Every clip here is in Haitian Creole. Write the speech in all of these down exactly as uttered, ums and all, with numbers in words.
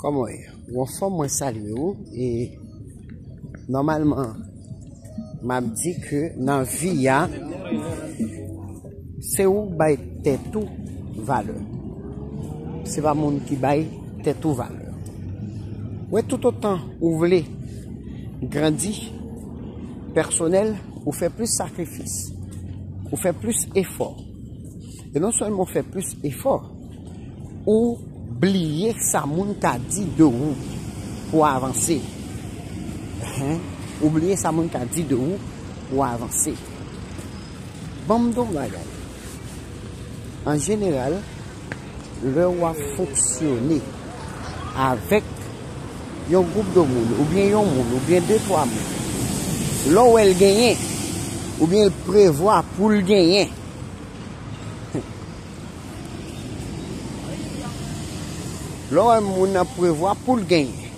Kòman w ye? Ou anfòm, mwen salye w. E nòmalman, m ap di ke nan vi a, se ou k bay tèt ou valè. Se pa moun ki bay tèt ou valè. Wè, toutotan ou vle grandi pèsonèl, ou fè plis sakrifis, ou fè plis efò. E non sèlman w fè plis efò, ou bliye sa moun ka di de ou pou w avanse. Hen? Ou bliye sa moun ka di de ou pou w avanse. Ban m di w yon bagay. An jeneral, lè w ap fonksyone avèk yon gwoup de moun, oubyen yon moun, oubyen de, twa moun, lè w wè l genyen, oubyen l prevwa pou l genyen, lè w wè moun nan prevwa pou l genyen,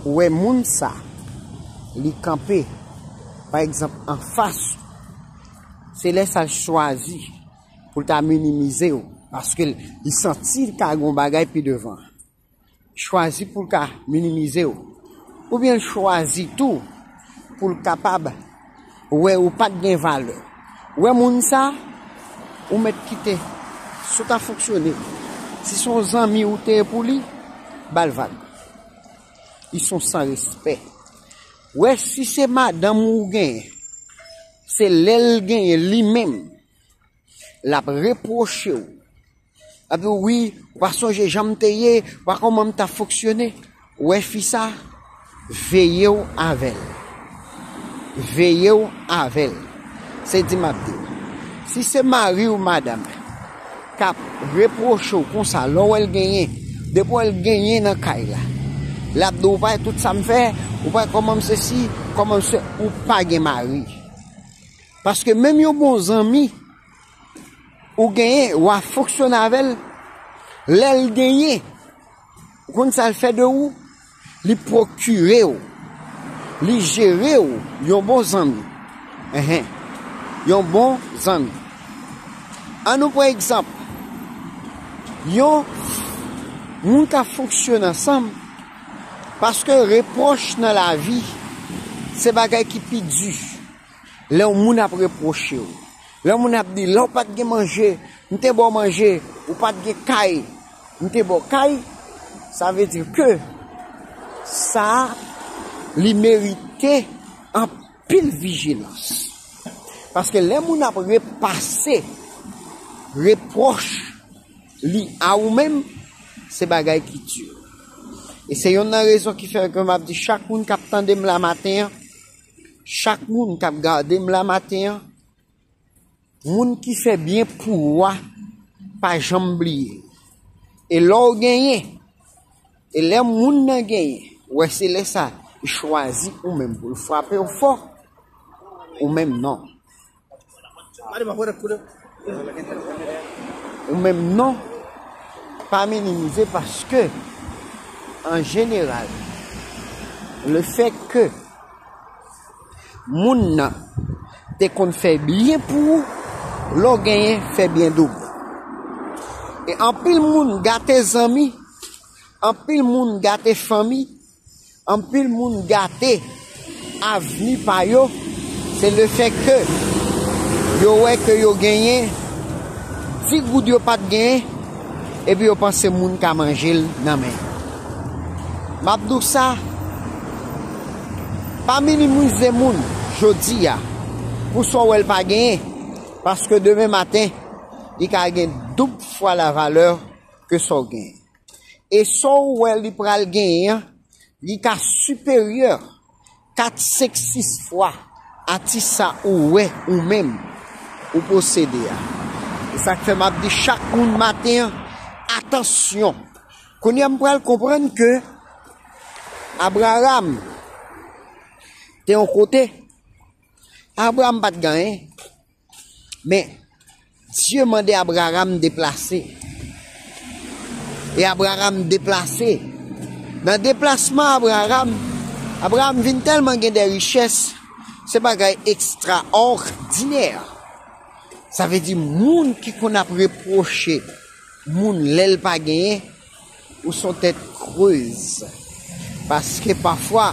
ou wè moun sa, li kanpe, pa egzanp, anfas, se lè sa l chwazi pou l ta minimize w, paske l, li santi l ka gen yon bagay pi devan. Chwazi pou l ka minimize w. Oubyen l chwazi tou pou l kapab wè ou pa t gen valè. Wè moun sa, ou mèt kite, si w ta fonksyone, si se yon zanmi ou te ye pou li, ba l vag. Li se yon san respè. Wè, si se madanm ou genyen, se lè l genyen li menm, l ap repwoche w. L ap di w, wi, ou pa sonje jan m te ye, ou pa kòman m t ap fonksyone. Ou wè fi sa, veye w avè l. Veye w avè l. Se di m ap di w. Si se mari w, madanm, k ap repwoche w konsa, lè w wè l genyen, depi w wè l genyen nan kay la, l ap di w, ou pa wè tout sa m fè, ou pa wè kòman m sesi, kòman m se, ou pa gen mari. Paske menm yon bon zanmi, ou genyen, w a fonksyone avè l, lè l genyen, ou konn sa l fè de ou? Li pwokire w, li jere w, yon bon zanmi. Enhen, yon bon zanmi. Ann nou pran egzanp, yon moun k ap fonksyone ansanm, paske repwòch nan lavi, se bagay ki pi di. Lè yon moun ap repwoche w, lè yon moun ap di, lè w pa t gen manje, m te ba w manje, ou pa t gen kay, m te ba w kay, sa vle di ke sa a, li merite anpil vijilans. Paske lè moun ap repase repwòch li a ou menm, se bagay ki di. E se yonn nan rezon ki fè ke m ap di chak moun k ap tande m la maten an, chak moun k ap gade m la maten an, moun ki fè byen pou ou a, pa janm bliye l. E lè w genyen, e lè moun nan genyen, ou wè se lè sa, li chwazi ou menm pou l frape w fò, ou menm non. Ou menm non, pa minimize paske, an jeneral, le fè ke moun nan te konn fè byen pou ou, lè w genyen, fè byen doub. E anpil moun gate zanmi, anpil moun gate fanmi, anpil moun gate avni pa yo, se le fè ke yo wè ke yo genyen di goud yo pa t genyen, epi yo panse moun ka manje l nan men yo. M ap di w sa, pa minimize moun jodi a pou sa w wè l pa genyen, paske demen maten, li ka gen doub fwa la valè ke sa w genyen. E sa w wè li pral genyen an, li ka siperyè kat, senk, sis fwa a ti sa ou wè ou menm ou posede a. E sa k fè m ap di chak moun maten an, atansyon. Kounye a m pral konprann ke Abraram te yon kote, Abraram pa t gen anyen, men Dye mande Abraram deplase. E Abraram deplase. Nan deplasman Abraram, Abraram vin tèlman gen de richès, se bagay ekstraòdinè. Sa vle di moun ki konn ap repwoche moun lè l pa genyen, Ou se yon tèt krez. Paske pafwa,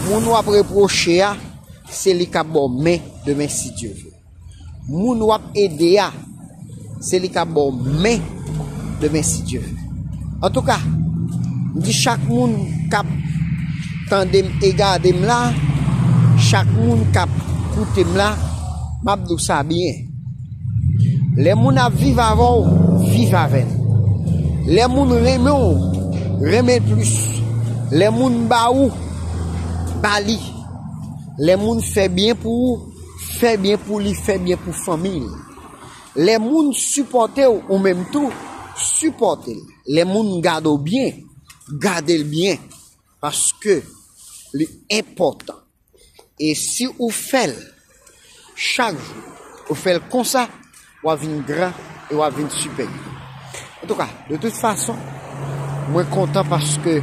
moun w ap repwoche a, se li k ap ba w men demen si Dye vle. Moun w ap ede a, se li k ap ba w men demen si Dye vle. Antouka, m di chak moun k ap tande m e gade m la, chak moun k ap koute m la, m ap di w sa byen. Lè moun ap viv avè w, viv avè l. Lè moun renmen w, renmen l plis. Lè moun ba ou, ba li. Lè moun fè byen pou ou, fè byen pou li, fè byen pou fanmi l. Lè moun sipòte w, ou menm tou, sipòte l. Lè moun gade w byen, gade l byen, paske li enpòtan. E si ou fè l chak jou, ou fè l konsa, w ap vin gran e w ap vin siperyè. Antouka, de tout fason, mwen kontan paske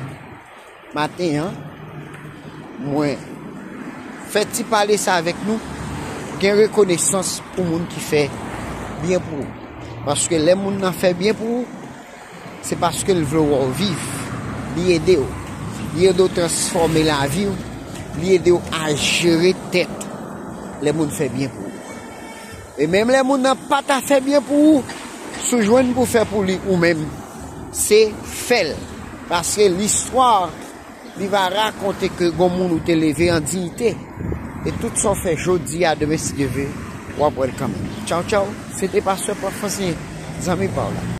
maten an, mwen fè ti pale sa avèk nou, gen rekonesans pou moun ki fè byen pou ou. Paske lè moun nan fè byen pou ou, se paske l vle wè w viv. Li ede w. Li ede w transfòme lavi w. Li ede w a jere tèt lè moun fè byen pou ou. E menm lè moun nan pa ta fè byen pou ou, si w jwenn pou fè pou li ou menm, se fè l. Paske listwa, li va rakonte ke gon moun ou te leve an diyite. E tout sa w fè jodi a, demen si Dye vle, w ap wè l kanmenm. Tchaw, tchaw. Se te pastè Pòt Fransiyen, zanmi pa w la.